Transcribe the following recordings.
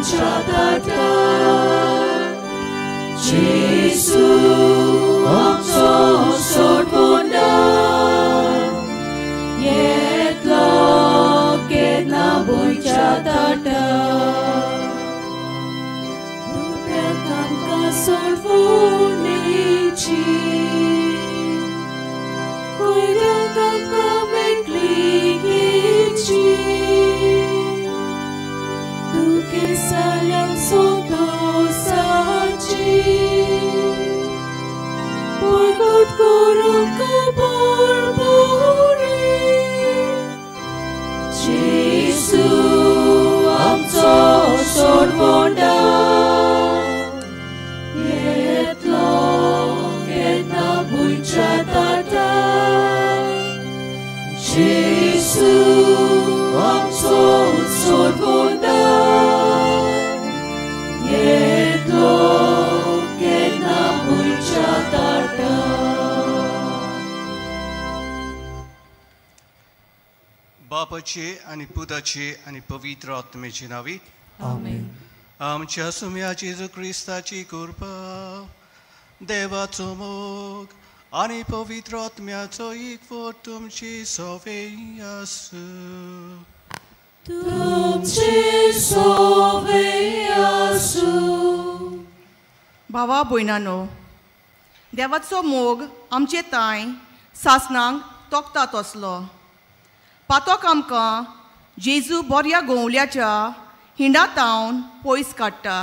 भुंयच्या Tatar जेजू आमचो सोडवणार येतलो केन्ना भुंयच्या ताटार दुसऱ्याक आमकां सोडवणेची कोयराक आमकां मेकळीकेची दुखेसाल्याक संतोसाची परगट करूंक परबरी जेजू आमचो सोडवणार येतलो केन्ना भुंयच्या ताटार जेजू आमचो सोडवणार येतलो केन्ना भुंयच्या ताटार. बापाचे आनी पुताचे आनी पवित्र आत्म्याचे नांवी आमेन. आमच्या सुम्या जेजू क्रिस्ताची कृपा, देवाचो मोग आनी पवित्र आत्म्याचो एकवट तुमची सवे आसूं. तुमचे सवे आसूं. भावा भयणानो, देवाचो मोग आमचे तांय सासणांक तोखता तसलो पातोक आमकां जेजू बऱ्या गोंवल्याच्या हिंडा तावन पयस काडटा.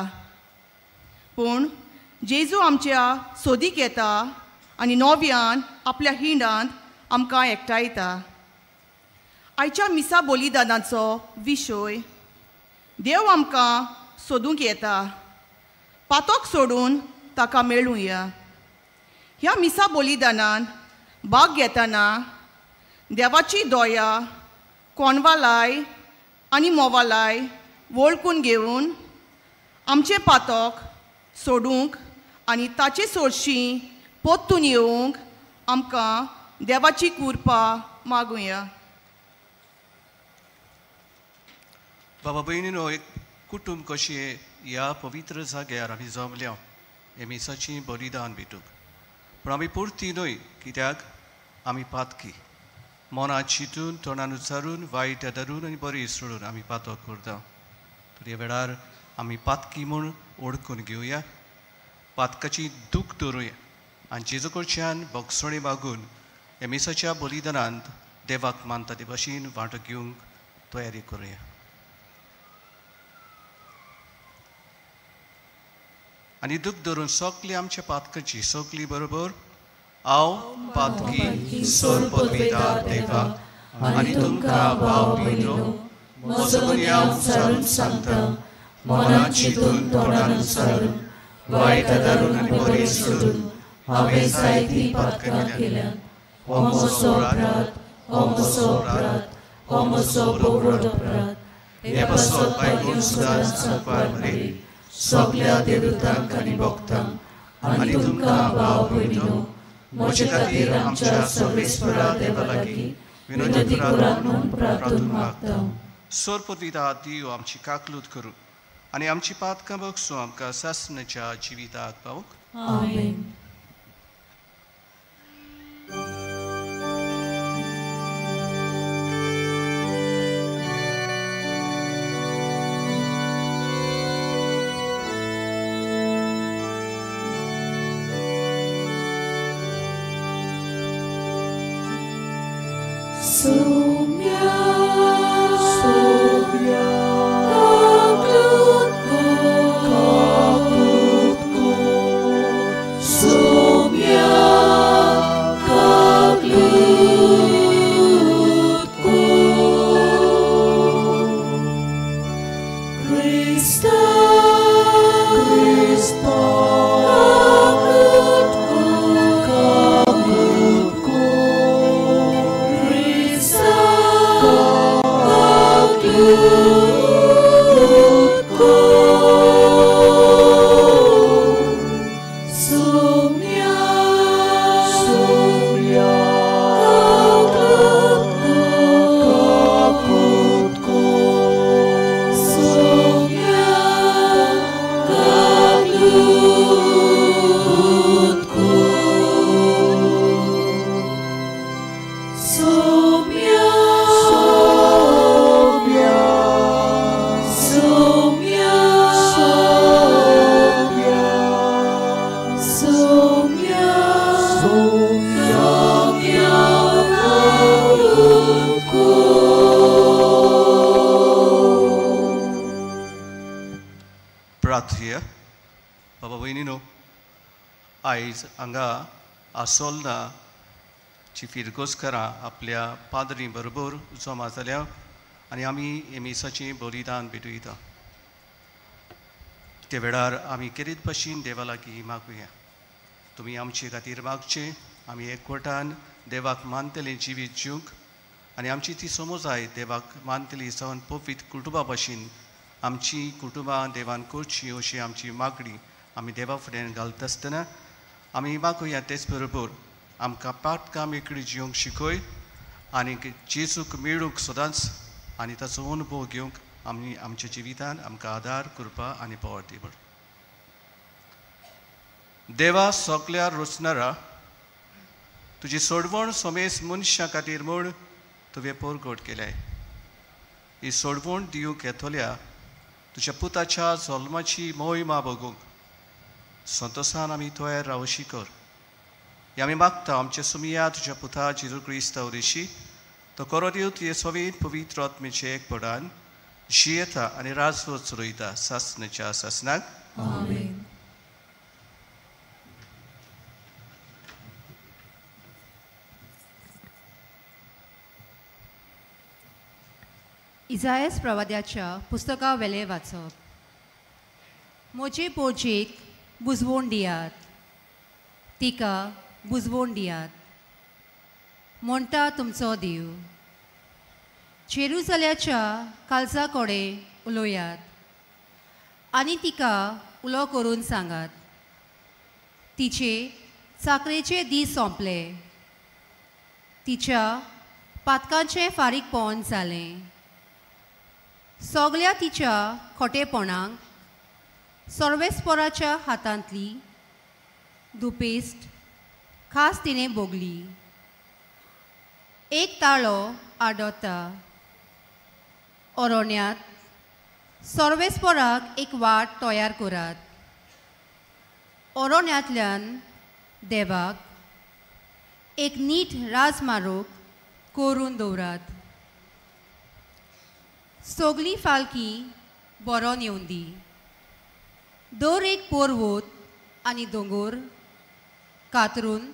पूण जेजू आमच्या सोदीक येता आनी नव्यान आपल्या हिंडांत आमकां एकठांयता. आयच्या मिसा बलिदानाचो विशय देव आमकां सोदूंक येता, पातोक सोडून ताका मेळुया. ह्या मिसा बलिदानान भाग घेतना देवाची दया, कोणवालाय आनी मोवालाय वळखून घेवन आमचें पातक सोडूंक आनी ताचे सोडशी परतून येवंक आमकां देवाची कृपा मागुया. बाबा भयणीनो, एक कुटुंब कशें ह्या पवित्र जाग्यार आमी जमल्या हे मिसाची बलिदान भेटूंक, पूण आमी पुरती न्हय, कित्याक आमी पातकी. मनांत चिंतून, तोंडान उच्चारून, वायट धरून आनी बरी सोडून आमी पातक करता. तर ह्या वेळार आमी पातकी म्हूण ओळखून घेवया, पातकाची दूख धरुया आनी जेजू कडच्यान भोगसणी मागून ह्या मिसाच्या बलिदानांत देवाक मानता ते भशेन वांटो घेवंक तयारी करुया. आनी दूख धरून सगली आमच्या पातकाची सगली बरोबर हांव पातकी सोरपविता देवाक आनी तुमकां भाव भयणो म्हजो गुन्यांव उच्चारून सांगता, मनांत चिंतून, तोंडान उच्चारून, वायट धरून आनी बरी सोडून हांवें जायतीं पातकां केल्यांत. हो म्हजो अपराध, हो म्हजो अपराध, हो म्हजो भोव अपराध. हे पासत बायकून सुद्दां सांगपाक मरे सगल्या देवदूतांक आनी भक्तांक आनी तुमकां भाव भयणीनो म्हजे खातीर आमच्या सर्वेस्परा देवा लागीं विनंती करात म्हूण प्रार्थून मागता. सोरपविता देव आमची काकलूत करूं आनी आमची पातकां बगसूं आमकां सासणाच्या जिविताक पावूंक. आमेन. Krista, प्रार्थया. बाबा भयणीनो, आयज हांगा आसोलना ची फिरगोजकारां आपल्या पाद्री बरोबर जमा जाल्या आनी आमी हे मिसाचें बलिदान भेटयता. ते वेळार आमी केरीत भशेन देवा लागीं मागुया. तुमी आमचे खातीर मागचें, आमी एकवटान देवाक मानतले जिवीत जिवंक आनी आमची ती समजाय देवाक मानतली जावन पवित्र कुटुंबा भशेन आमची कुटुंबां देवान करची अशी आमची मागणी आमी देवा फुड्यान घालता आसतना आमी मागुया. तेच बरोबर आमकां पाटकां मेकळी जिवंक शिकय आनी जेजूक मेळूंक सदांच आनी ताचो अनुभव घेवंक आमी आमच्या जिवितान आमकां आदार करपा आनी पावर दी. देवा सगल्या रचणारा, तुजी सोडवण समेस मनशां खातीर म्हूण तुवें परगट केल्याय. ही सोडवण दिवंक येतल्या तुज्या पुताच्या जल्माची मोहिमा बगूंक संतोसान आमी तयार रावशी कर. हे आमी मागता आमचे सुमिया तुज्या पुता जेजू क्रिस्ता वरवीं. तो करो दिव तुजे सवेत पवित्र आत्मेचे एकपणान जियेता आनी राजवट चलयता सासणाच्या सासणाक. आमेन. इजायस प्रवाद्याच्या पुस्तका वेले वाचप. म्हजे पोजेक बुजवण दियात, तिका बुजवण दियात, म्हणटा तुमचो देव. जेरुजाल्याच्या काळजा कडेन उलोयात आनी तिका उलो करून सांगात, तिचे चाकरेचे दीस सोंपले, तिच्या पातकांचें फारीकपण जालें, सगल्या तिच्या खोटेपणाक सर्वेस्पोराच्या हातांतली दुपेस्ट खास तिणें भोगली. एक ताळो आडवता अरण्यांत, सर्वेस्पोराक एक वाट तयार करात, अरण्यांतल्यान देवाक एक नीट राजमार्ग करून दवरात. सगळीं फालकी बरोवन येवन दी, दर एक पर्वत आनी दोंगोर कातरून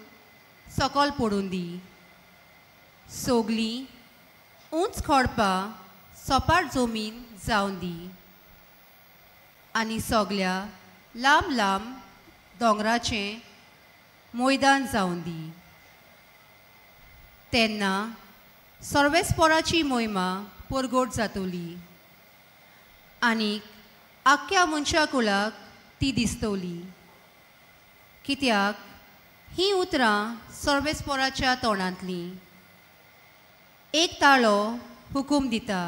सकल पडून दी, सगळीं उंच खडपां सपाट जमीन जावन दी आनी सगल्या लांब लांब दोंगराचें मैदान जावन दी. तेन्ना सर्वेस्पोराची मोहिमा परगट जातली आनी आख्ख्या मनशा कुळाक ती दिसतली. कित्याक हीं उतरां सर्वेस्पोराच्या तोंडांतलीं. एक ताळो हुकूम दिता,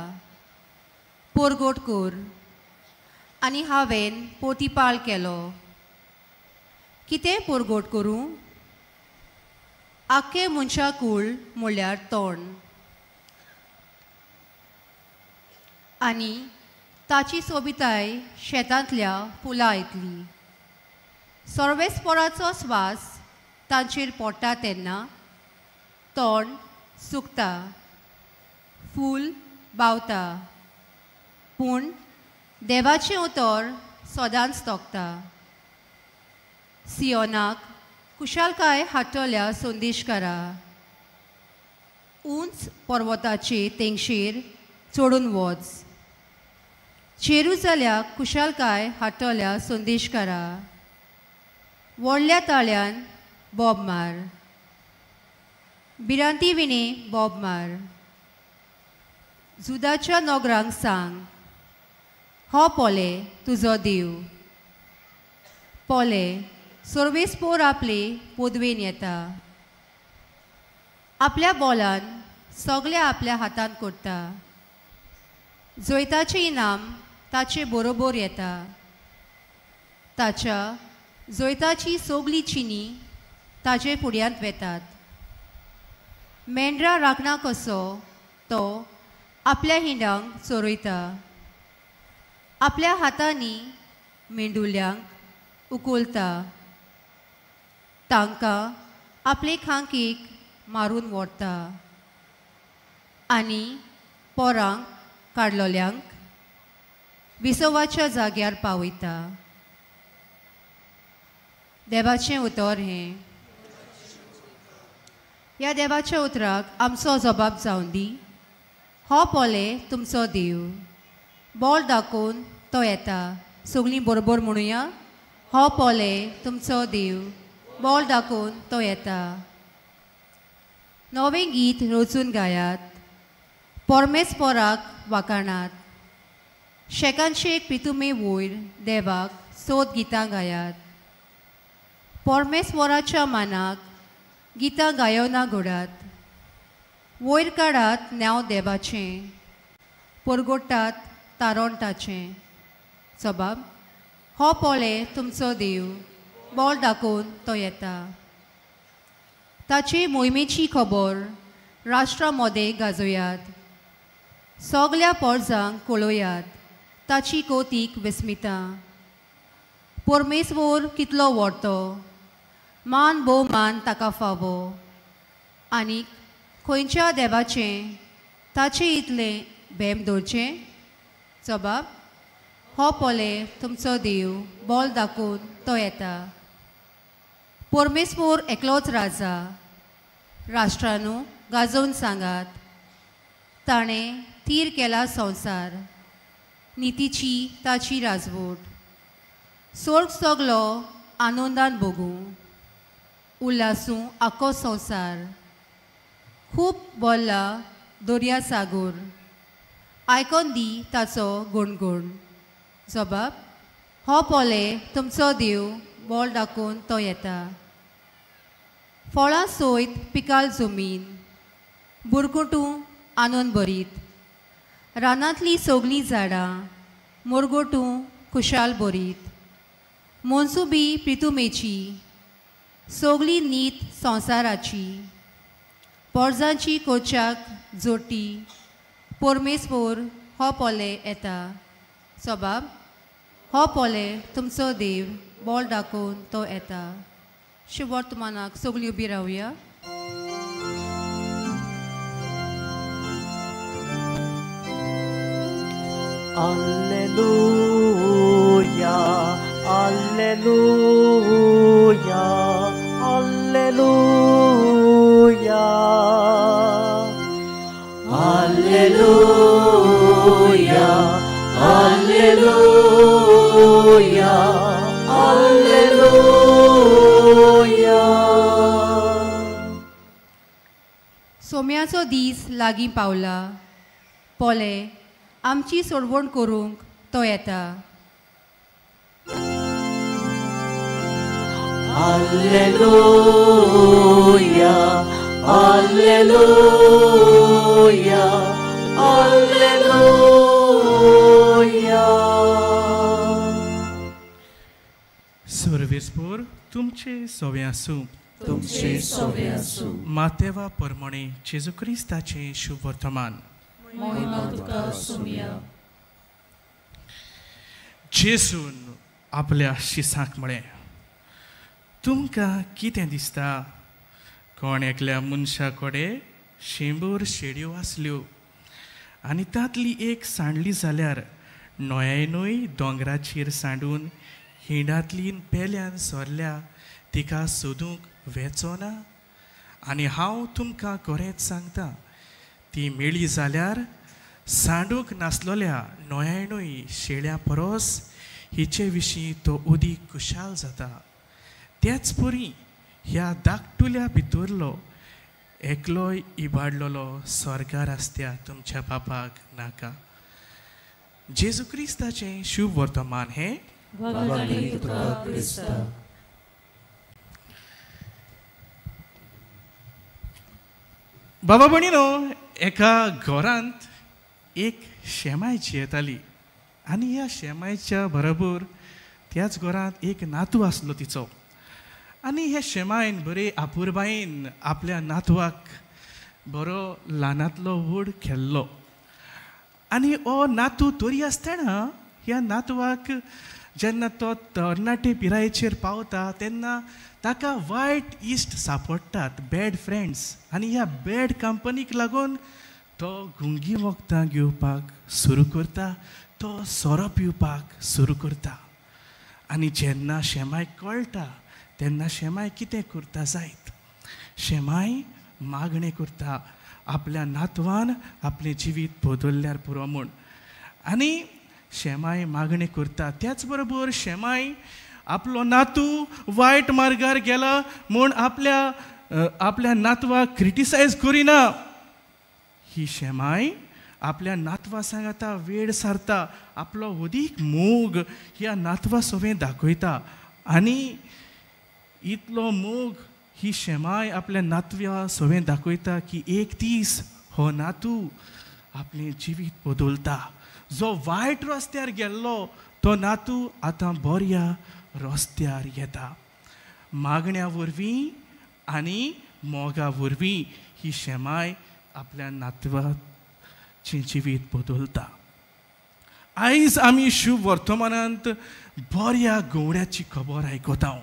परगट कर, आनी हांवें पोतीपाल केलो. कितें परगट करूं? आख्खें मनशा कूळ म्हळ्यार तोंड आनी ताची सोबिताय शेतांतल्या फुलां येतली. सर्वेस्पोराचो स्वास तांचेर पडटा तेन्ना तोंड सुकता, फूल बावता, पूण देवाचें उतर सदांच तोखता. सियोनाक कुशालकाय हाडटल्या संदेशकारा, उंच पर्वताचे तेंगशेर चडून वच. जेरुजाल्याक कुशालकाय हाडटल्या संदेशकारा, व्हडल्या ताळ्यान बोब मार, भिरांती विणे बोब मार. जुदाच्या नोगरांक सांग, हो पोले तुजो देव, पोले सर्वेस्पोर आपले पदवेन येता, आपल्या बोलान सगळ्या आपल्या हातान करता, जैताचें इनाम ताचे बरोबर येता, ताच्या जैताची सगळी चिनी ताजे फुड्यांत वेतात. मेंढरा राखणा कसो तो आपल्या हिंडांक चोरयता, आपल्या हातांनी मेंडुल्यांक उखलता, तांकां आपले खांकीक मारून व्हरता आनी पोरांक काडलोल्यांक विसवाच्या जाग्यार पावयता. देवाचें उतर हें. ह्या देवाच्या उतराक आमचो जबाब जावन दी. हो पोले तुमचो देव, बोल दाखोवन तो येता. सगळीं बरोबर म्हणुया, हो पोले तुमचो देव, बोल दाखोवन तो येता. नवें गीत रचून गायात, परमेस्पराक वाखाणात. शेकानशेक पितुमे वयर देवाक सोद गितां गायात. परमेस्वराच्या मानाक गितां गायोना घोडात. वयर काडात नांव देवाचें, परगोटात तारोंटाचें. जबाब, हो पोले तुमचो देव, बोल दाखोवन तो येता. ताची मोहिमेची खबर राष्ट्रा मदें गाजोयात. सगल्या पोरजांक कळोयात ताची कोतीक विस्मिता. परमेश्वर कितलो व्हडतो, मान भोवमान ताका फावो. आनीक खंयच्या देवाचें ताचे इतलें भेम दवरचें? जबाब, हो पोले तुमचो देव, बोल दाखोवन तो येता. परमेश्वर एकलोच राजा, राष्ट्रानू गाजोवन सांगात. ताणें थीर केला संवसार, नितीची ताची राजवट. सोर्ग सगलो आनंदान भोगूं, उल्हासूं आख्खो संवसार. खूब बोल्ला दर्या सागोर, आयकोन दी ताचो गुणगुण. जबाब, हो पोले तुमचो देव, बोल दाखोवन तो येता. फळां सोयत पिकाल जमीन, बुरकुटूं आनंद भरीत. रानांतलीं सगलीं झाडां मोरगोटूं खुशाल भरीत. मनसुबी प्रितुमेची, सगली नीत संवसाराची. पोरजांची कोच्याक जोटी, परमेश्वर हो पोले येता. जबाब, हो पोले तुमचो देव, बोल दाखोवन तो येता. शुभवर्तमानाक सगळीं उबी रावया. Alleluia, Alleluia, Alleluia. Alleluia, Alleluia, Alleluia. सोम्याचो दीस लागीं पावला, पोले आमची सोडवण करूंक तो येता. Alleluia, Alleluia, Alleluia. सर्वेस्पोर तुमचे सोवे आसूं. तुमचे सोवे आसूं. मातेवा परमणे जेजू क्रिस्ताचें शुभ वर्तमान. जेजून आपल्या शिसांक म्हळें, तुमकां कितें दिसता? कोण एकल्या मनशा कडेन 100 शेडयो आसल्यो आनी तांतली एक सांडली जाल्यार न्हंयनूय दोंगराचेर सांडून हिंडांतली पेल्यान सरल्या तिका सोदूंक वेचो ना? आनी हांव तुमकां खरेंच सांगता, ती मेळ्ळी जाल्यार सांडूंक नासलोल्या न्हंयनूय शेळ्या परस हिचे विशीं तो उदीक खुशाल जाता. त्याच परी ह्या धाकटुल्या भितरलो एकलोय इबाडलेलो स्वर्गार आसत्या तुमच्या बापाक नाका. जेजू क्रिस्ताचें शुभ वर्तमान हें. बाबा भयणीनो, एका घरांत एक शेमायची येताली आनी ह्या शेमायच्या बरोबर त्याच घरांत एक नातू आसलो तिचो. आनी ह्या शेमायन बरे आपुरबायेन आपल्या नातवाक बरो ल्हानांतलो व्हड केल्लो. आनी हो नातू तरी आसतना ह्या नातवाक जेन्ना तो तरणाटे पिरायेचेर पावता तेन्ना ताका वायट इश्ट सांपडटात, बॅड फ्रेंड्स. आनी ह्या बॅड कंपनीक लागून तो गुंगी वखदां घेवपाक सुरू करता, तो सोरो पिवपाक सुरू करता. आनी जेन्ना शेमायक कळटा तेन्ना शेमाय कितें करता जायत? शेमाय मागणें करता आपल्या नातवान आपलें जिवीत बदलल्यार पुरो म्हूण. आनी शेमाय मागणें करता, त्याच बरोबर शेमाय आपलो नातू वायट मार्गार गेला म्हूण आपल्या आपल्या नातवाक क्रिटिसायज करिना. ही शेमाय आपल्या नातवा सांगाता वेळ सारता, आपलो अदीक मोग ह्या नातवा सवें दाखयता. आनी इतलो मोग ही शेमाय आपल्या नातव्या सवें दाखयता की एक दीस हो नातू आपलें जिवीत बदलता. जो वायट रस्त्यार गेल्लो तो नातू आतां बऱ्या रस्त्यार येता. मागण्या वरवीं आनी मोगा वरवीं ही शेमाय आपल्या नातवाचें जिवीत बदलता. आयज आमी शुभ वर्तमानांत बऱ्या गवड्याची खबर आयकता.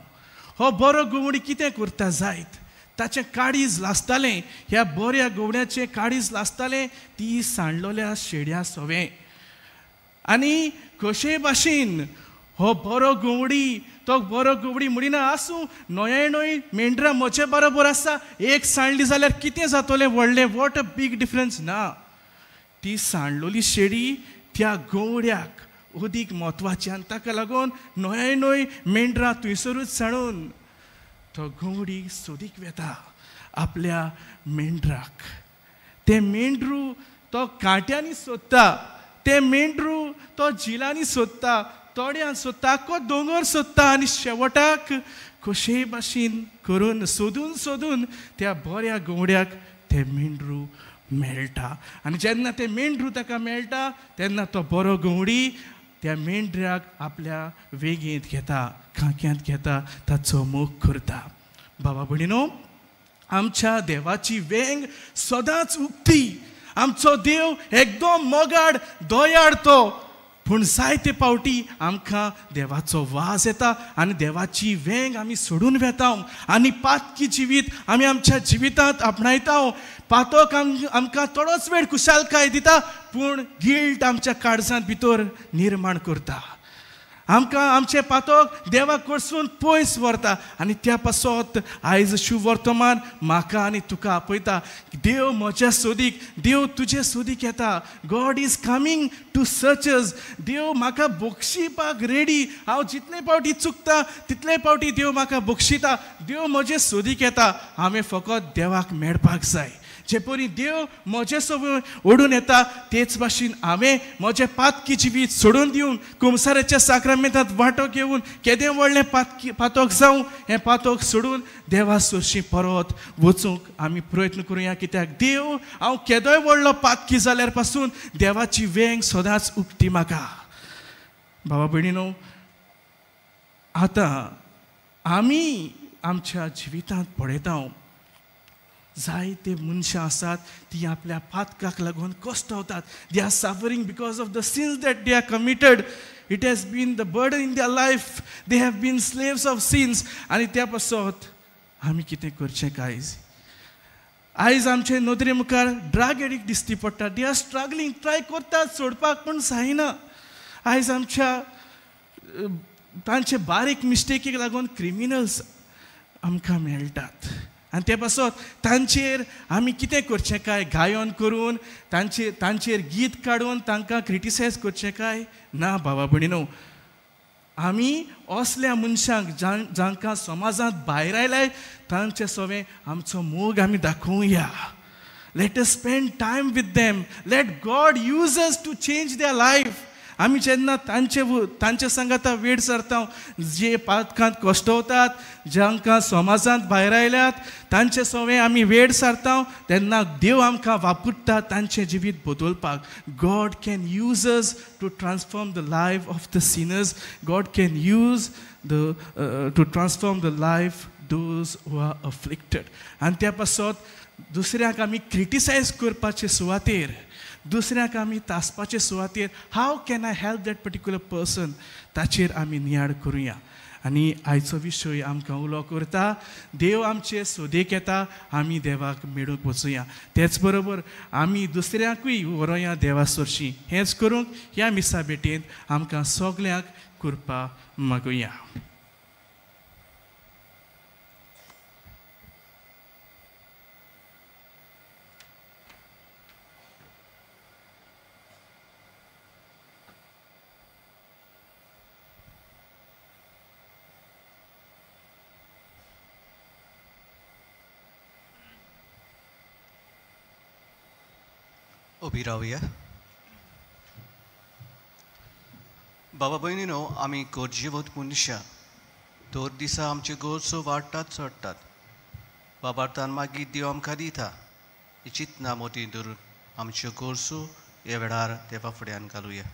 हो बरो गवडी कितें करता जायत? ताचें काळीज लासतालें, ह्या बऱ्या गवड्याचें काळीज लासतालें ती सांडलोल्या शेड्या सवें. आनी कशे भाशेन हो बरो गवडी, तो बरो गवडी म्हणिना आसूं नये न्हय मेंढरां म्हजे बरोबर आसा, एक सांडली जाल्यार कितें जातलें व्हडलें, what a big difference. ना, ती सांडलोली शेडी त्या गवड्याक अदीक म्हत्वाची आनी ताका लागून नये न्हय मेंढरां थंयसरूच सांडून तो गवडी सोदीक वेता आपल्या मेंढराक. तें मेंढरू तो कांट्यांनी सोदता, तें मेंढरू तो झिलांनी सोदता, तोड्यान सोदता, आख्खो दोंगर सोदता. आनी शेवटाक कशेय भाशेन करून सोदून सोदून त्या बऱ्या गवड्याक तें मेंढरू मेळटा. आनी जेन्ना तें मेंढरू ताका मेळटा तेन्ना तो बरो गवडी त्या मेंढऱ्याक आपल्या वेगेंत घेता, खांक्यांत घेता, ताचो मोग करता. बाबा भयणीनो, आमच्या देवाची वेंग सदांच उक्ती. आमचो देव एकदम मोगाड, दयाळ तो, पूण जायते पावटी आमकां देवाचो वास येता आनी देवाची वेंग आमी सोडून वेता आनी पातकी जिवीत आमी आमच्या जिवितांत आपणायता. पातक आमकां थोडोच वेळ खुशालकाय दिता, पूण गिल्ट आमच्या काळजांत भितर निर्माण करता. आमकां आमचें पातक देवाक कडसून पयस व्हरता. आनी त्या पासत आयज शुभ वर्तमान म्हाका आनी तुका आपयता. देव म्हज्या सोदीक, देव तुजे सोदीक येता. God is coming to search us. देव म्हाका बक्षिपाक रेडी. हांव जितले पावटी चुकता तितले पावटी देव म्हाका बक्षिता. देव म्हजे सोदीक येता. हांवें फकत देवाक मेळपाक जाय. जे परी देव म्हजे सवय ओडून येता तेच भाशेन हांवें म्हजें पातकी जिवीत सोडून दिवन कुमसाराच्या साक्रामेंतांत वांटो घेवन केदें व्हडलें पातकी पातक जावं हें पातक सोडून देवा सरशीं परत वचूंक आमी प्रयत्न करुया. कित्याक देव हांव केदोय व्हडलो पातकी जाल्यार पासून देवाची वेंग सदांच उक्ती म्हाका. बाबा भयणीनो, आतां आमी आमच्या जिवितांत पळयता जायते मनशां आसात ती आपल्या पातकाक लागून कश्टवतात. They are suffering because of the sins that they are committed. It has been the burden in their life. They have been slaves of sins. आनी त्या पासत आमी कितें करचें काय? आयज आमचे नदरे मुखार ड्रग एडिक्ट दिसती पडटा. They are struggling, try करतात सोडपाक पूण जायना. आयज आमच्या तांचे बारीक मिस्टेकीक लागून क्रिमिनल्स आमकां मेळटात. आनी ते पासत तांचेर आमी कितें करचें काय? गायन करून तांचेर गीत काडून तांकां क्रिटिसायज करचें काय? ना बाबा भयणीनो, आमी असल्या मनशांक जांकां समाजांत भायर आयलाय तांचे सवें आमचो मोग आमी दाखोवया. Let us spend time with them. Let God use us to change their life. आमी जेन्ना तांचे सांगाता वेळ सरता, जे पातकांत कश्टवतात, जांकां समाजांत भायर आयल्यात तांचे सवें आमी वेळ सारता तेन्ना देव आमकां वापरता तांचें जिवीत बदलपाक. God can use us to transform the life of the sinners. God can use the to transform the life those who are afflicted. आनी त्या पासत दुसऱ्यांक आमी क्रिटिसायज करपाचे सुवातेर, दुसऱ्यांक आमी तासपाचे सुवातेर, how can I help that particular person, ताचेर आमी नियाळ करुया. आनी आयचो विशय आमकां उलो करता, देव आमचे सोदेक येता, आमी देवाक मेळूंक वचुया. तेच बरोबर आमी दुसऱ्यांकूय व्हरोया देवा सरशीं. हेंच करूंक ह्या मिसा भेटेंत आमकां सगल्यांक कृपा मागुया. उबी रावया. बाबा भयणीनो, आमी गरजेवंत मनशां दर दिसा आमच्यो गरजो वाडटात चडटात. बाबार्थान मागीर देव आमकां दिता ही चिंतना मोती धरून आमच्यो गरजो ह्या वेळार देवा फुड्यान घालुया.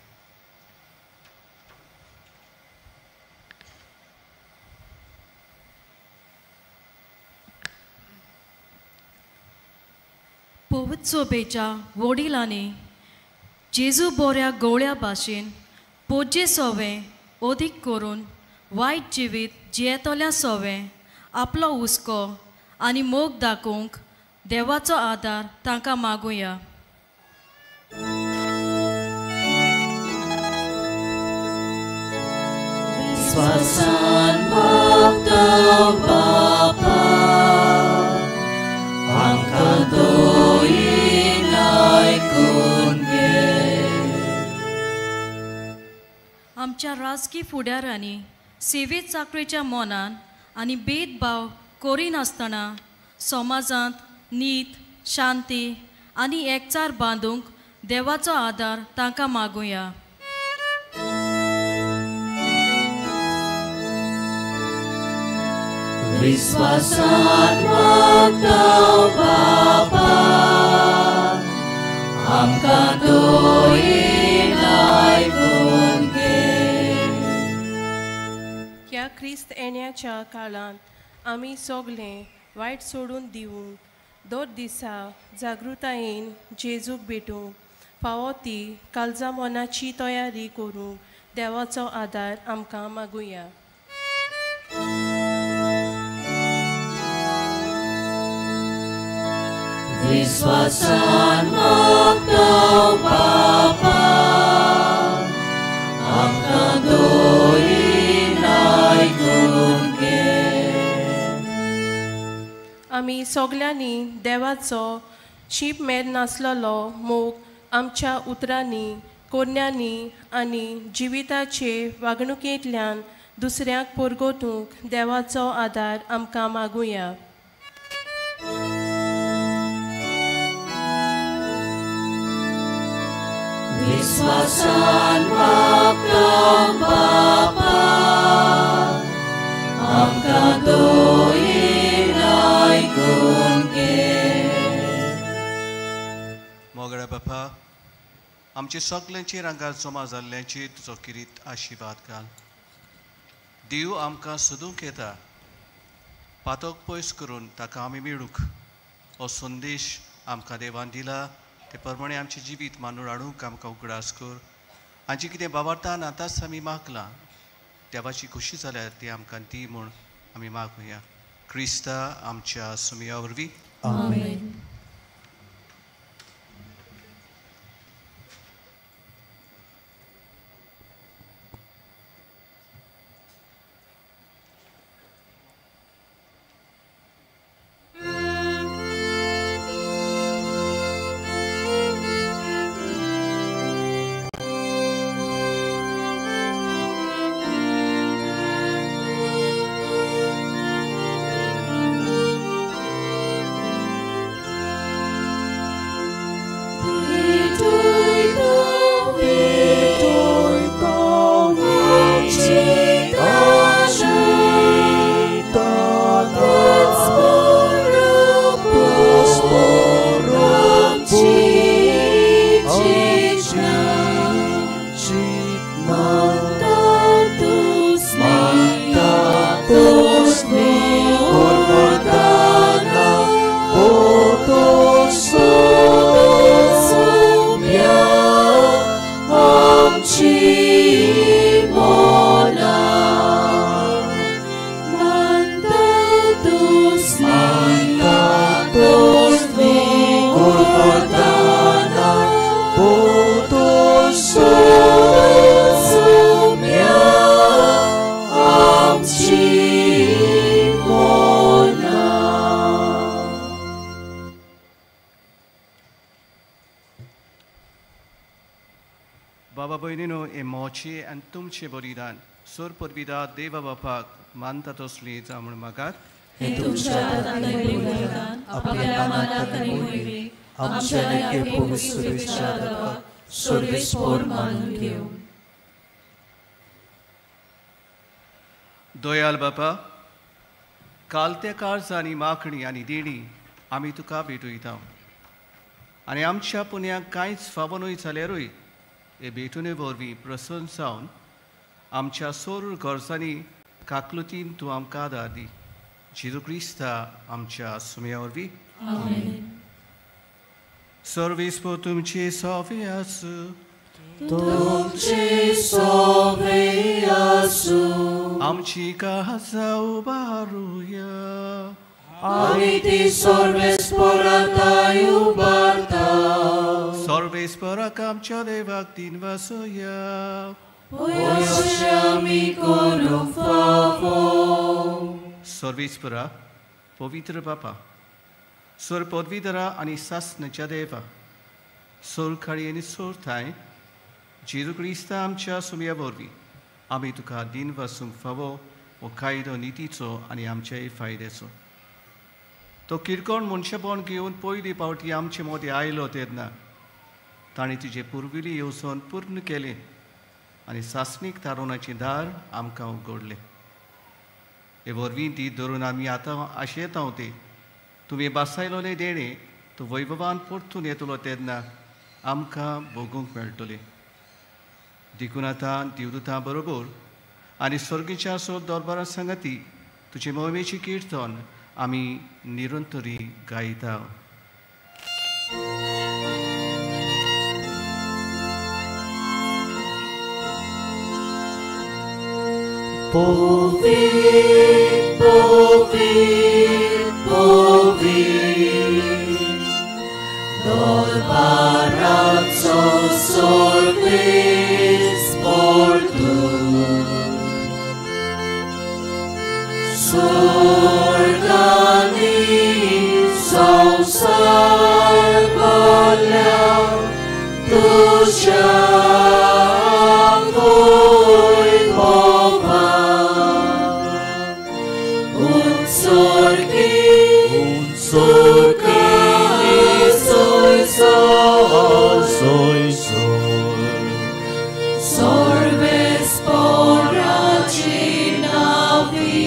पवित्र वडिलांनी जेजू बोऱ्या गोळ्या भाशेन पोजे सोवें अदीक करून वायट जिवीत जियेतल्या सोवें आपलो हुस्को आनी मोग दाखोवंक देवाचो आदार तांकां मागुया. विस्वासान मागता बापा आमकां दोयीन आयकून घे. आमच्या राजकी फुडाऱ्यांनी सेवेत चाकरेच्या मनान आनी भेदभाव करिनासतना समाजांत नीत, शांती आनी एकचार बांदूंक देवाचो आदार तांकां मागुया. विस्वासान मागता बापा आमकां दोयीन आयकून घे. ह्या क्रिस्त येण्याच्या काळांत आमी सगळे वायट सोडून दिवंक दर दिसा जागृतायेन जेजूक भेटूंक फावो ती काळजा मनाची तयारी करूंक देवाचो आदार आमकां मागुया. विस्वासान मागता बापा आमकां दोयीन आयकून घे. आमी सगल्यांनी देवाचो शीप मेर नासलेलो मोग आमच्या उतरांनी, कोरण्यांनी आनी जिविताचे वागणुकेंतल्यान दुसऱ्यांक परगटूंक देवाचो आदार आमकां मागुया. विस्वासान मागता बापा आमकां दोयीन आयकून घे. मोगळ्या बापा, आमचे सगल्यांचे रांगार जमा जाल्ल्यांचेर तुजो किरीत आशिर्वाद घाल. देव आमकां सोदूंक येता, पातक पयस करून ताका आमी मेळूंक हो संदेश आमकां देवान दिला. ते प्रमाणे आमचें जिवीत मानून हाडूंक आमकां उगडास कर. आमचें कितें बाबार्थान आतांच आमी मागलां, देवाची खोशी जाल्यार ती आमकां दी म्हूण आमी मागुया. क्रिस्ता आमच्या सुमया वरवीं. आमेन. बाबा भयणीनो, हे मोचे आनी तुमचें बलिदान सोर परविदा देवा बापाक मानता तसली जावं म्हूण मागात. हें तुमच्या हातांतलें बलिदान आपल्या मानाक आनी मोहिमेक आमच्या नित्य सुरवेच्या देवाक सर्वेस्पोर मानून घेवं. दयाल बापा, काल त्या काळजांनी मागणी आनी देणी आमी तुका भेटयता आनी आमच्या पुण्याक कांयच फावो न्हय जाल्यारूय हे भेटुने वरवीं प्रसन्न जावन आमच्या सोर गरजांनी काकलुतीन तूं आमकां आदार दी. जेजू क्रिस्ता आमच्या सुम्या वरवीं. सर्वेस्पोर तुमचे सोवे आसूं. तुमचे सोवे आसूं. आमची काळजां उबारुया. आमी ती सर्वेस्पोराताय उबारता. सर्वेस्पोराक आमच्या देवाक दिन वासोया. अशें आमी करूंक फावो. सर्वेस्पोरा, पवित्र बापा, सोर पदवीधरा आनी सासणाच्या देवा, सोर खाळी आनी सोर थांय जेजू क्रिस्ता आमच्या सुम्या वरवीं आमी तुका दिन वासूंक फावो हो कायदो नितीचो आनी आमच्याय फायद्याचो. तो किरकोण मनशेपण घेवन पयली पावटी आमचे मदें आयलो तेन्ना ताणें तुजें पुर्विल्ली येवजण पूर्ण केलें आनी सासणीक थारोवणाचें दार आमकां उगडलें. हे वरवीं ती धरून आमी आतां आशेता ते तुवें बासायलोलें देणें तो वैभवान परतून येतलो तेन्ना आमकां भोगूंक मेळटलें. देखून आतां देवदूतां बरोबर आनी स्वर्गीच्या सोद दरबारा सांगाती तुजे मोहिमेची किर्तन आमी निरंतरी गायता. Povit, povit, povit, dol parazzo sorbis portu. Sorgani sausar valea, ducea voi pova. Un sorchi, soi, soi, soi, soi, sorbes poracina vi.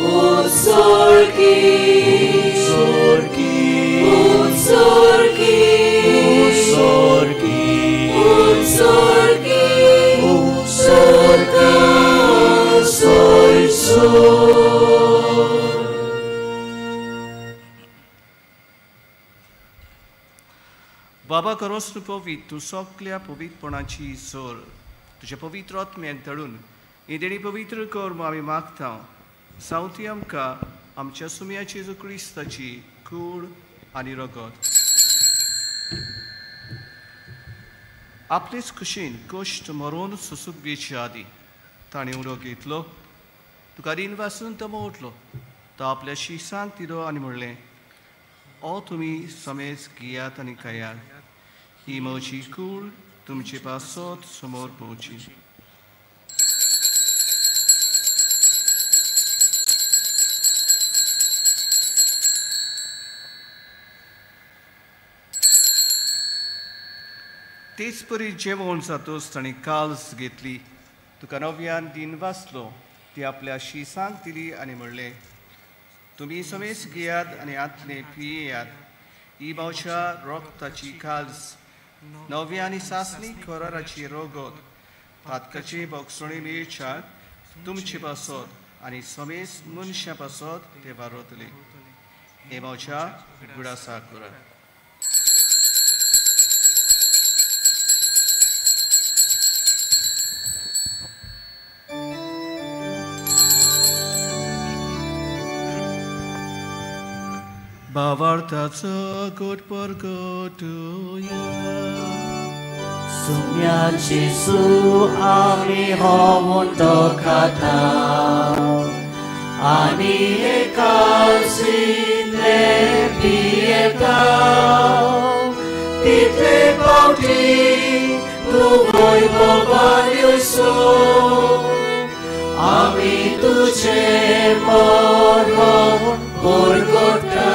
Un sorchi, un sorchi, un sorchi, un sorchi, un sorchi, soi, soi. बाबा करोस तूं पवित्र, तूं सगल्या पवित्रपणाची जोर तुज्या पवित्र आत्म्याक धाडून ही देणी पवित्र कर म्हूण आमी मागता. सावती आमकां आमच्या सुम्या जेजू क्रिस्ताची कूड आनी रगत. आपलेच खुशीन कश्ट मरोन सोसूंक वेचे आदीं ताणें उलो घेतलो, तुका रीण वासून तो उठलो, तो आपल्या शिसांक दिलो आनी म्हणलें, ओ तुमी समेज घेयात आनी खायात, ही म्हजी कूड तुमचे पासत समोर पोवची. तेच परी जेवण जातोच ताणें काल्स घेतली, तुका नव्यान दिन वाचलो, ती आपल्या शिसांक दिली आनी म्हणलें, तुमी समेज घेयात आनी आतलें पियेयात, ही म्हज्या रोगताची काल्स, नव्या आनी सासणी कराराची रोगत, पातकाची बोगसणी मेळच्याक तुमचे पासत आनी समेज मनशां पासत ते वारतले. हे म्हज्या गुडासा करात. भावार्थाचो गोट परगटुया. सुम्या जेजू आमी हो उंटो खाता आनी एकासिंतले पियेता, तितले पावटी तूं वैभवान येसूं आमी तुझे मरण परगटा.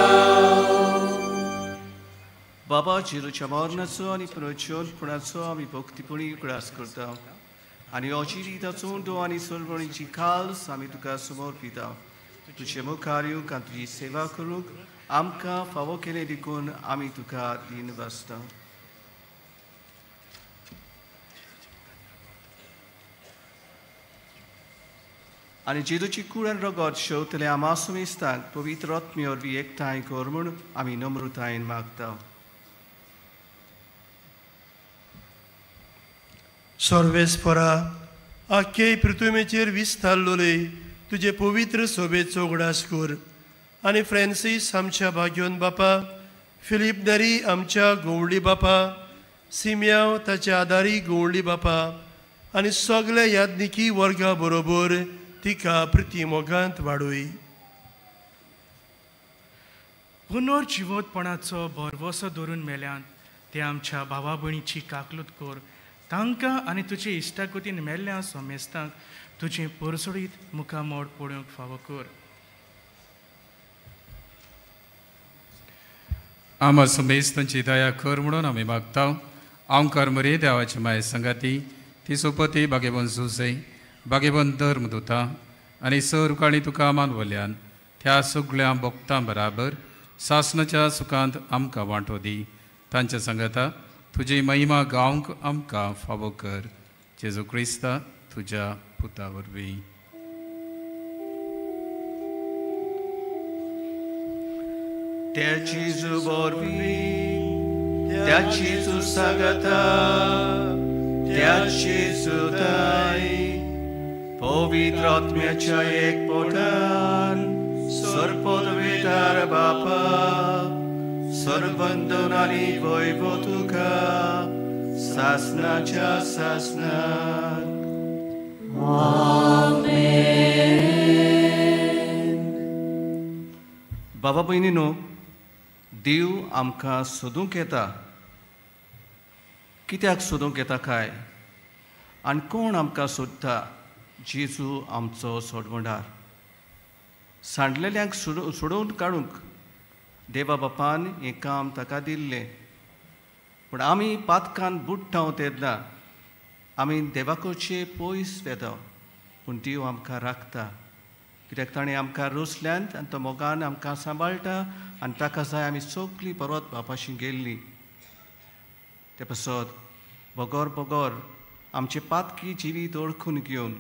बाबा जेजूच्या मरणाचो आनी पुनरुत्थानाचो आमी भक्तीपणी उगडास करता आनी अजिरिताचो उंडो आनी सरवणीची खाल्स आमी तुका समर्पिता. तुजे मुखार येवंक आनी तुजी सेवा करूंक आमकां फावो केलें देखून आमी तुका दीन वाचता. आनी जेजूची कूड आनी रगत शेवतले आमा सुमेस्तांक पवित्र आत्मे वरवीं एकठांय कर म्हूण आमी नम्रतायेन मागता. सर्वेस्परा आख्खे पृथ्वीचेर विस्तारलोले तुजे पवित्र सोबेचो उगडास कर आनी फ्रांसीस आमच्या भाग्योन बापा, फिलीप नरी आमच्या गवळी बापा, सिम्याव ताच्या आदारी गवळी बापा आनी सगल्या यादनिकी वर्गा बरोबर तिका प्रिती मोगांत वाडोय. पुनर्जिवोतपणाचो भरवसो धरून मेल्यान ते आमच्या भावा भयणीची काकलूत कर. तांकां आनी तुजे इश्टागतीन मेल्ल्या सोमेस्तांक तुजें परसोडीत मुखामोड पळोवंक फावो कर. आमा सोमेस्तांची दया कर म्हणून आमी मागता. आमकार मरे देवाची माये संगाती ती सोपती बागेबन सुसे बागेबन धर्म दुता आनी सर काणी तुका मानवल्यान त्या सगळ्या भक्तां बराबर सासनाच्या सुखांत आमकां वांटो दी. तांच्या सांगाता तुजी महिमा गावंक आमकां फावो कर. जेजू क्रिस्ता तुज्या पुता वरवीं. त्या जेजू वरवीं, त्या जेजू सांगाता, त्या जेजू ताई पवित्र आत्म्याच्या एकपोटान सर्वपदवीदार बापा सर्वंदन आनी वैभव तुका सासनाच्या सासनाक. बाबा भयणीनो, देव आमकां सोदूंक येता. कित्याक सोदूंक येता काय आनी कोण आमकां सोदता? जेजू आमचो सोडवणार. सांडलेल्यांक सोडोवन काडूंक देवा बापान हें काम ताका दिल्लें. पूण आमी पातकान बुडटा तेन्ना आमी देवाकडचे पयस वेता. पूण देव आमकां राखता कित्याक ताणें आमकां रोसल्यान आनी तो मोगान आमकां सांबाळटा आनी ताका जाय आमी सगळीं परत बापाशी गेल्लीं. ते पासत बगर बगर आमचे पातकी जिवीत ओळखून घेवन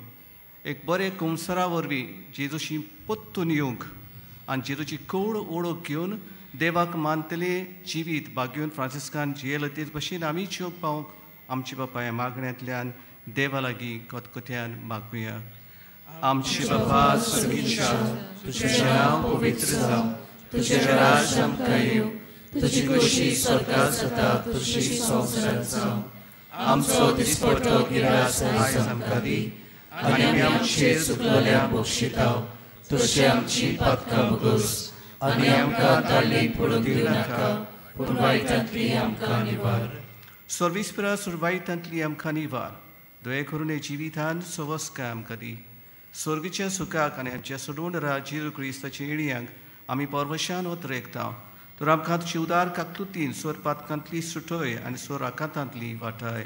एक बरें कुमसरा वरवीं जेजूशी परतून येवंक आनी जेजूची कोड ओळख घेवन देवाक मानतले जिवीत बागेवन फ्रांसिस्कान जियेले तेच भशेन आमी जिवंक पावंक आमचे बापा ह्या मागण्यांतल्यान देवा लागीं कथकथ्यान मागुया. आमचे बापा स्वर्गीच्या, तुजें नांव पवित्र जावं, तुजें राज आमकां येवं, तुजी खोशी स्वर्गांत जाता तशी संवसारांत जावं. आमचो दिसपट्टो गिरास आयज आमकां दी आनी आमी आमचे चुकलोल्या बक्षिता तशी आमची पातकां भोगोस आनी आमकां ताळी पडूंक दिवं नाका, पूण वायटांतली आमकां निवार. सर्वीस सुरवायतांतली आमकां निवार. दया करून हे जिवितान सवस्काय आमकां दी. स्वर्गीच्या सुखाक आनी आमच्या सोडवणदारा जेजू क्रिस्ताच्या येण्यांक आमी परवशान ओतरेकता. तर आमकां तुजी उदार काकलुतीन स्वर पातकांतली सुटय आनी स्वर आकांतांतली वाटाय.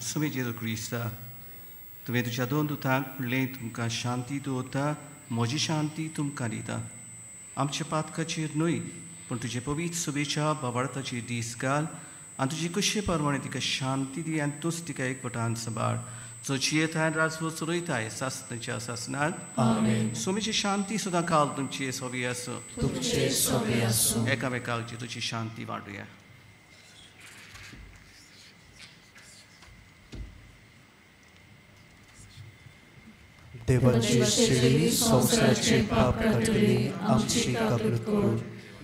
सुमी जेजू क्रिस्ता, तुवें तुज्या दोन दुतांक म्हणलें तुमकां शांती दवरता, म्हजी शांती तुमकां दिता. आमच्या पातकाचेर न्हय पूण तुजे पवित्र सुबेच्या बाबार्थाचेर दीस घाल आनी तुजी कशे प्रमाणे तिका शांती दी आनी तूंच तिका एकवटान सांबाळ. जो जियेताय राजवट चलयताय सासनाच्या सासनाक. स्वामीची शांती सुद्दां काल तुमची सोबी आसूं. एकामेकाची तुजी शांती वांटुया. देवाची शिडी संवसाराचे पाप काडटली आमची काकूत कर.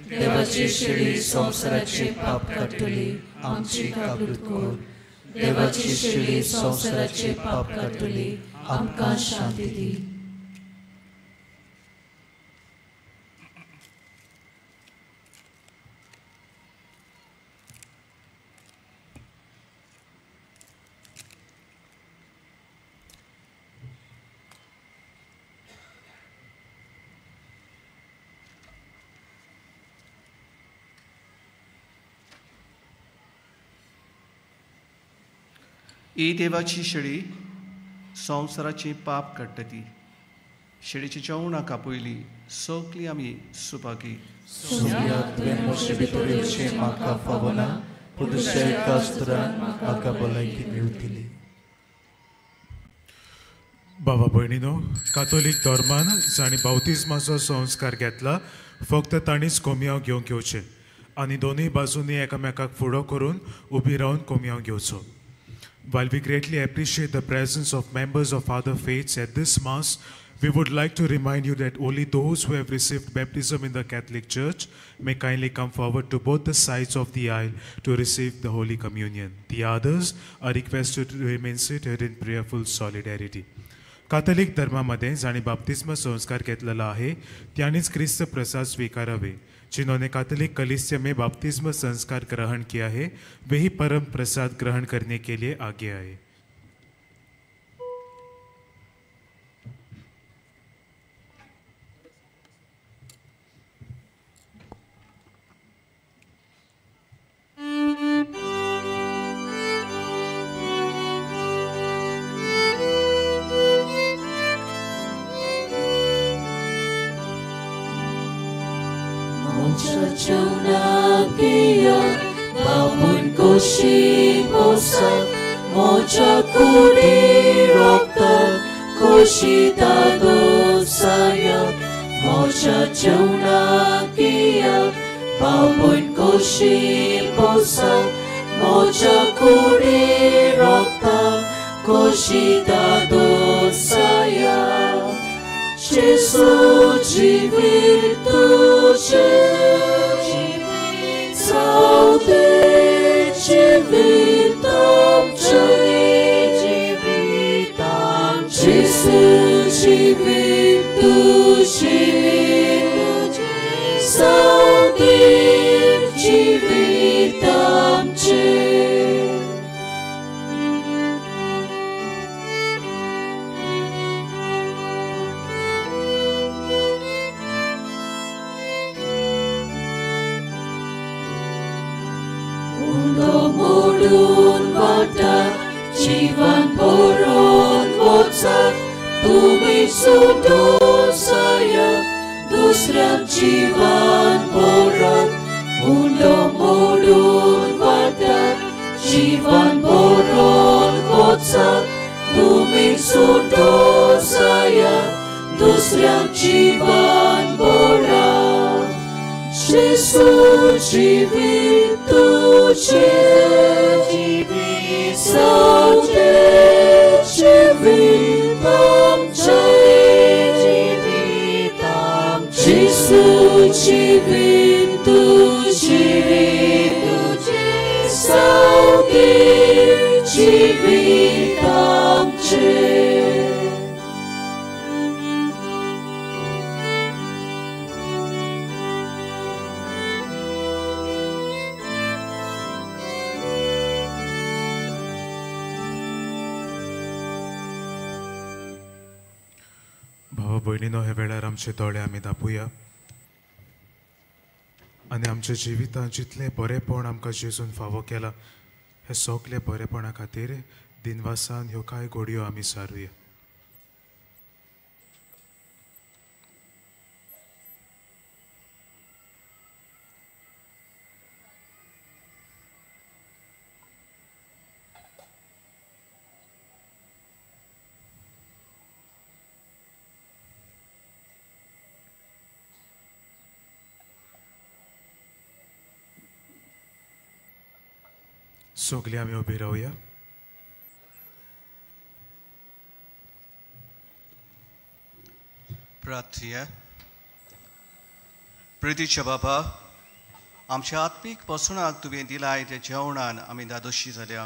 देवाची शिडी संवसाराचे पाप काडटली आमची काकूत कर. देवाची शिडी संवसाराचे पाप काडटली आमकां शांती दी. ही देवाची शेळी संवसाराची पाप काडटा ती शेळीची जेवणां कापयली सगळीं आमी सुभागी. सोम्या तुवें म्हजे भितर येवचें म्हाका फावना, पूण तुज्या एकाच उतरान म्हाका भलायकी मेळटली. बाबा भयणीनो, कातोलीक धर्मान जांणी बावतिज्माचो संस्कार घेतला फक्त तांणीच कोमयांव घेवंक येवचें आनी दोनूय बाजूंनी एकामेकाक फुडो करून उबी रावन कोमयांव घेवचो. While we greatly appreciate the presence of members of other faiths at this Mass, we would like to remind you that only those who have received baptism in the Catholic Church may kindly come forward to both the sides of the aisle to receive the Holy Communion. The others are requested to remain seated in prayerful solidarity. Catholic धर्मामध्ये जांणी बाप्तिस्म संस्कार घेतलेला आहे त्यांनीच क्रिस्त प्रसाद स्वीकारावे. जिन्होंने Catholic कलीसिया में बाप्तिस्म संस्कार ग्रहण किया है वे ही परम प्रसाद ग्रहण करने के लिए आगे आए. Moja kuri rokta koshita dosaya moja jaunakia babun koshi posa moja kuri rokta koshita dosaya Gesù ci virtuce Saute ci vitam Gesù ci virtuce Saute ci vitam. Jivan boron vocat, tumi sudosaya, dusram jivan boron, undo modun vatat, jivan boron vocat, tumi sudosaya, dusram jivan boron. Gesù ci virtuce, Saute ci vitam, Gesù ci virtuce, Saute ci vitam. भयणीनो, हे वेळार आमचे दोळे आमी दापुया आनी आमच्या जिवितांत जितलें बरेपण आमकां जेजून फावो केलां हे सगळे बरेपणा खातीर दिनवासान ह्यो कांय घडयो आमी सारुया. सगळीं आमी उबी रावया. प्रार्थया. प्रितीच्या बाबा, आमच्या आत्मीक पोसणाक तुवें दिलाय त्या जेवणान आमी दादोशी जाल्या.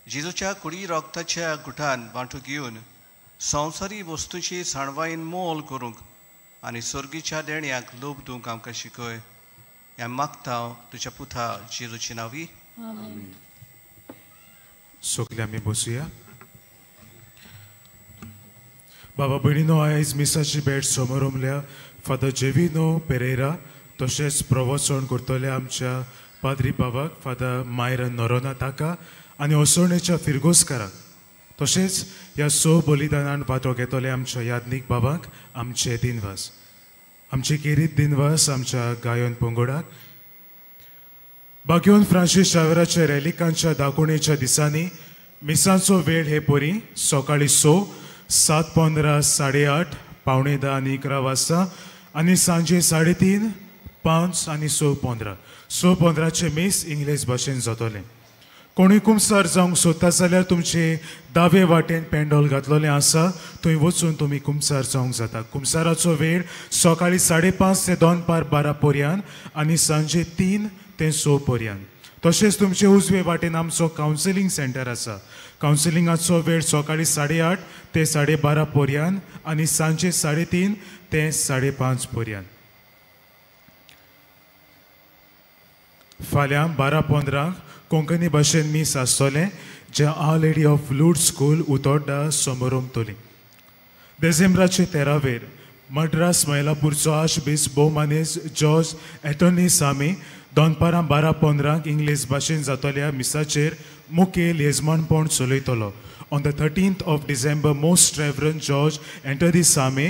जेजूच्या कुडी रोगताच्या गुठान वांटू घेवन संवसारी वस्तूची जाणवायेन मोल करूंक आनी सर्गीच्या देण्याक लोभ दिवंक आमकां शिकय. हें मागता तुज्या पुता जेजूची नांवी. सगळीं आमी बसुया. बाबा भयणीनो, आयज मिसाची भेट समारंभल्या फादर जेविनो पेरेरा तशेंच प्रवचन करतले आमच्या पाद्री बाबाक फादर मायरन नोरोना ताका आनी असोळणेच्या फिरगोजकाराक तशेंच ह्या स बलिदानान वांटो घेतले आमच्या याज्ञीक बाबांक आमचे दिनवास. आमचे केरीत दिनवास आमच्या गायन पंगडाक. बाग्योन फ्रांसीस शावेराच्या रॅलिकांच्या दाखोवणेच्या दिसांनी मिसांचो वेळ हे परी सकाळीं 6, 7:15, 8:30, 9:45 आनी 11 वाजता आनी सांजे 3:30, 5 आनी 6:15. 6:15 मीस इंग्लीश भाशेन जातलें. कोणूय कुमसार जावंक सोदता जाल्यार तुमचे दावे वाटेन पेंडोल घातलेलें आसा, थंय वचून तुमी कुमसार जावंक जाता. कुमसाराचो वेळ सकाळीं 5:30 ते दनपार 12 पर्यंत आनी सांजे 3 ते 6 पर्यंत. तशेंच तुमचे उजवे वाटेन आमचो कावन्सिलींग सेंटर आसा. कावन्सिलिंगाचो वेळ सकाळीं 8:30 ते 12:30 पर्यंत आनी सांजे 3:30 ते 5:30 पर्यंत. फाल्यां 12:15 कोंकणी भाशेन मीस आसतलें जें Our Lady of Lourdes school Utorda समोरमतली. देसेंब्राचे 13वेर मड्रास मैलापूरचो आर्चबिस्प भोवमानेज जॉर्ज एटोनी सामी दनपारां 12:15 इंग्लीश भाशेन जातल्या मिसाचेर मुखेल येजमानपण चलयतलो. On the 13th of December most reverend George Antony Swamy,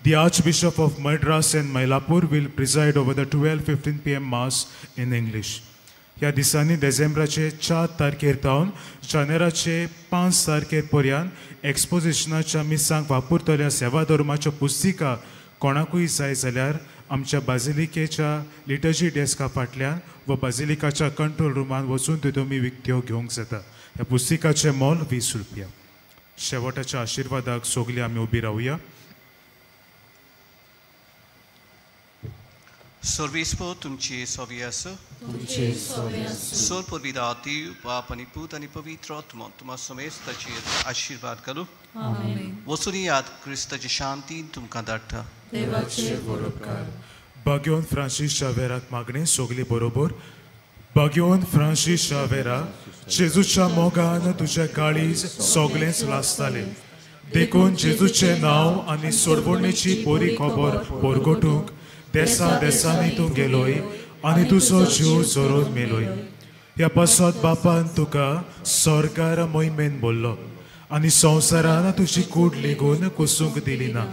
the Archbishop of Madras and Mylapore, will preside over the 12:15 p.m. Mass in English. ह्या दिसांनी देसेंब्राचे 4 तारखेर तावन जानेराचे 5 तारखेर पर्यंत एक्सपोजिशनाच्या मिसांक वापरतल्या सेवा धर्माच्यो पुस्तिका कोणाकूय जाय जाल्यार आमच्या बाजिलिकेच्या लिटर्जी डेस्का फाटल्यान वा बाजिलिकाच्या कंट्रोल रुमान वचून त्यो तुमी विकत्यो घेवंक जाता. ह्या पुस्तिकाचें मोल 20 रुपया. शेवटाच्या आशिर्वादाक सगळीं आमी उबी रावया. सर्वेस्पो तुमची सोवी आसो, सोर पुरविदाती बाप आनी पूत आनी पवित्र आत्मो तुमा समेस्ताचेर आशिर्वाद घालू. वचून याद क्रिस्ताची शांती तुमकां धाडटा. बाग्योन फ्रांसीस शावेराक मागणें सगळी बरोबर. बाग्योन फ्रांसीस शावेरा, जेजूच्या मोगान तुज्या काळीज सगळेंच लासतालें, देखून जेजूचें नांव आनी सोडवणेची बरी खबर परगटूंक देसा देसांनी तूं गेलोय आनी तुजो जीव जोरोन मेलोय. ह्या पासत बापान तुका सरकार मोहिमेन बोल्लो आनी संवसारान तुजी कूड लेगून कुसूंक दिली ना.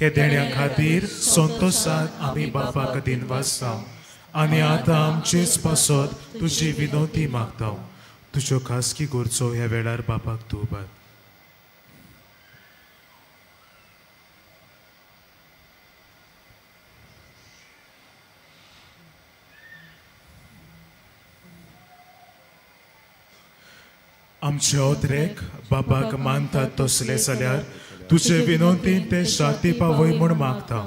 हे देण्या खातीर संतोशान आमी बापाक दिनवासता आनी आतां आमचेच पासत तुजी विनवती मागता. तुज्यो खासगी गरजो ह्या वेळार बापाक तूं उबार. आमचे ओतरेक बाबाक मानतात तसले जाल्यार तुजे विनवतीन ते शांती पावय म्हूण मागता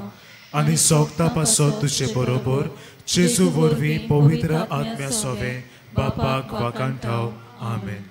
आनी सोगता पासत तुजे बरोबर जेजू वरवीं पवित्र आत्म्या सोवे बापाक वाकांठाव. आमेन.